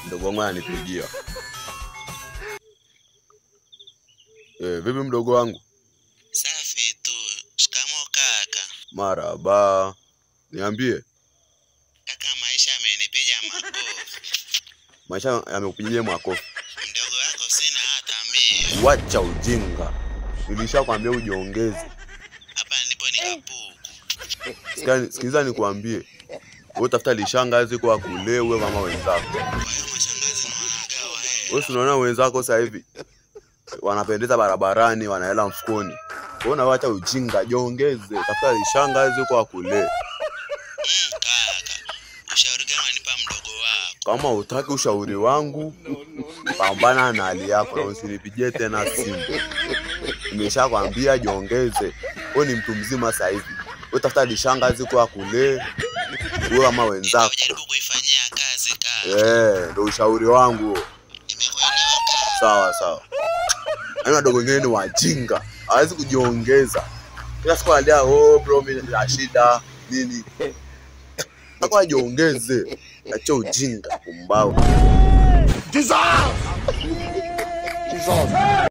Mdogo wangu ananipigia. Vipi mdogo wangu? Safi tu. Shikamoo kaka. Marhaba. Niambie. Kaka, maisha yamenipiga makofi. Maisha yamekupigia makofi? Mdogo wako sina hata mia. Wacha ujinga. Nilishakwambia ujiongeze. Hapa ndipo nikapuku. Sikiliza nikwambie. Wewe tafuta lishangazi kwa kulewe kama wenzako. Kwa hiyo mashangazi wanagawa hela. Wewe unaona wenzako sasa hivi wanapendeza barabarani, wana hela mfukoni. Wewe unaacha ujinga, jiongeze. Tafuta lishangazi kwa kule. Kaka, ushauri gani unanipa mdogo wako? Kama hutaki ushauri wangu, pambana na hali yako na usinipigie tena simu. Nimeshakwambia jiongeze. Wewe ni mtu mzima sasa hivi. Wewe tafuta lishangazi kwa kule. Wewe kama wenzako. Nitajaribu kuifanyia kazi kaka. Ndio ushauri wangu. Nimekuelewa kaka. Sawa sawa. Yaani wadogo wengine ni wajinga, hawezi kujiongeza. Kila siku analia, oh bro mimi nina shida nini. Nataka ajiongeze. Acha ujinga, pumbao. Jesus! Jesus!